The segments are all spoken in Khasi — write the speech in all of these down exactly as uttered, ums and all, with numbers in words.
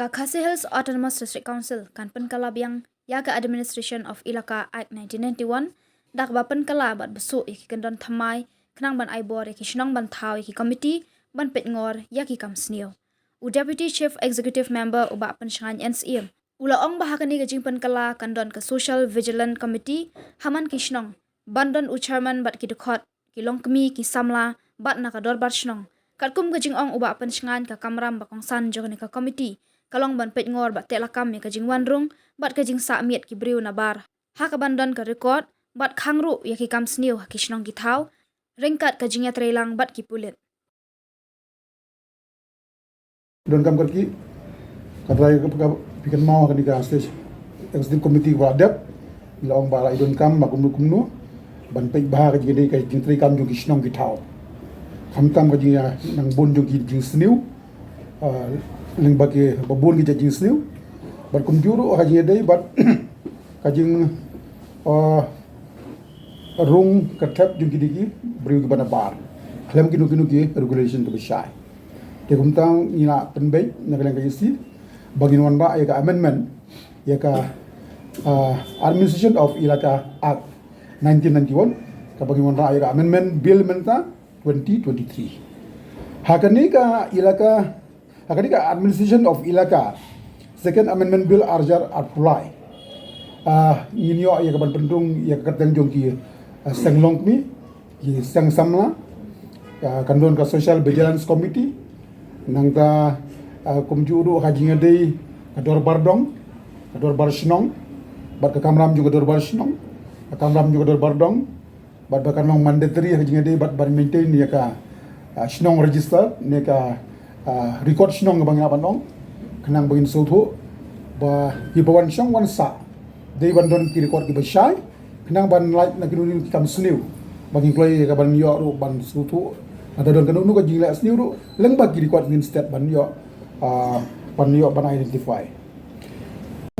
Ka Khasi Hills Autonomous District Council kan pynkylla biang ïa ka Administration of Elaka Act nineteen ninety-one da kaba pynkylla bad besuh ïa ki kyndon thymmai khnang ban ai bor ïa ki shnong ban thaw ïa ki komiti ban peitngor ïa ki kam sniew. U Deputy Chief Executive Member u Bah Pynshngain N Syiem u la ong ba ha kane ka jingpynkylla kan don ka Social Vigilance Committee ha man ki shnong, ban don u chairman bad ki dkhot, ki longkmie, ki samla bad na ka dorbar shnong. Katkum ka jingong u Bah Pynshngain, ka kamram ba kongsan jong kane ka komiti ka long ban peitngor bad tehlakam ïa ka jingwan rung bad ka jingsah miet ki briew nabar ha kaban don ka record bad khang ruh ïa ki kam sniew ha ki shnong ki thaw ryngkat ka jingïatreilang bad ki pulit. Donkam kyrkieh, ka trai ka phi kynmaw ha kane ka State Executive Committee ba la dep, la ong ba la i donkam ba kumno kumno ban peit bha ka jingdei ka jingtreikam jong ki shnong ki thaw, khamtam ka jingïanang bun jong ki jingsniew lyngba ki ba bun ki jait jingsniew bad kumjuh ruh ha ka jingdei bad ka jing rung ka thep jong kine ki briew kiba nabar khlem kino kino ki regulation kiba shai. Te kumta ngi la pynbeit na ka liang ka EC ba ngin wanrah ïa ka amendment ïa ka Administration of Elaka Act nineteen ninety-one, kaba ngin wanrah ïa ka Amendment Bill mynta twenty twenty-three. Ha kane ka Elaka, ha kane ka Administration of Elaka Second Amendment Bill arjar arphew lai, ngin ïoh ïa ka ban pynrung ïa ka kyrteng jong ki seng longkmie, ki seng samla, kan don ka Social Vigilance Committee, nangta kumjuh ruh ha ka jingïadei ka dorbar dong, ka dorbar shnong bad ka kamram jong ka dorbar shnong, ka kamram jong ka dorbar dong, bad ba kan long mandatory ha ka jingïadei bad ban maintain ïa ka shnong register ne ka record shnong kaba ngi lah ban ong, khnang ba ngin sngewthuh ba kiba wan shong wan sah dei ban don ki record kiba shai, khnang ban lait na kino kino ki kam sniew ba ngin kloi ïa ka ban ïoh ruh ban sngewthuh lada don kano kano ka jingleh sniew ruh lyngba ki record ngin stet ban ïoh, ban ïoh ban identify.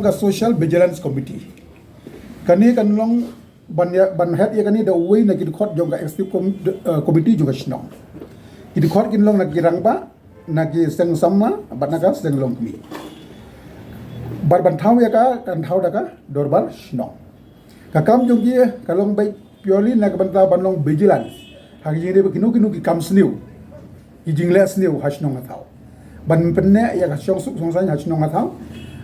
Ka Social Vigilance Committee kane kan long ban ïa ban head ïa kane da uwei na ki dkhot jong ka Executive Committee jong ka shnong. Ki dkhot kin long na ki rangbah, na ki seng samla bad na ka seng longkmie. Bad ban thaw ïa ka kan thaw da ka dorbar shnong. Ka kam jong ki ka long beit purely na ka bynta ban long vigilance ha ka jingdei ba kino kino ki kam sniew, ki jingleh sniew ha shnong ha thaw, ban pynneh ïa ka shongsuk shongsaiñ ha shnong ha thaw.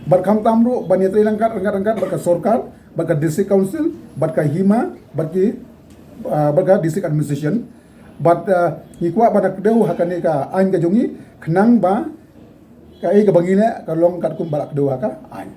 Bad khamtam ruh ban ïatrei ryngkat ryngkat ryngkat bad ka sorkar, bad ka District Council, bad ka hima, bad ki bad ka District Administration. Bad ngi kwah ban da kdew ha kane ka aiñ ka jong ngi khnang ba kaei kaba ngi leh ka long katkum ba la kdew ha ka aiñ.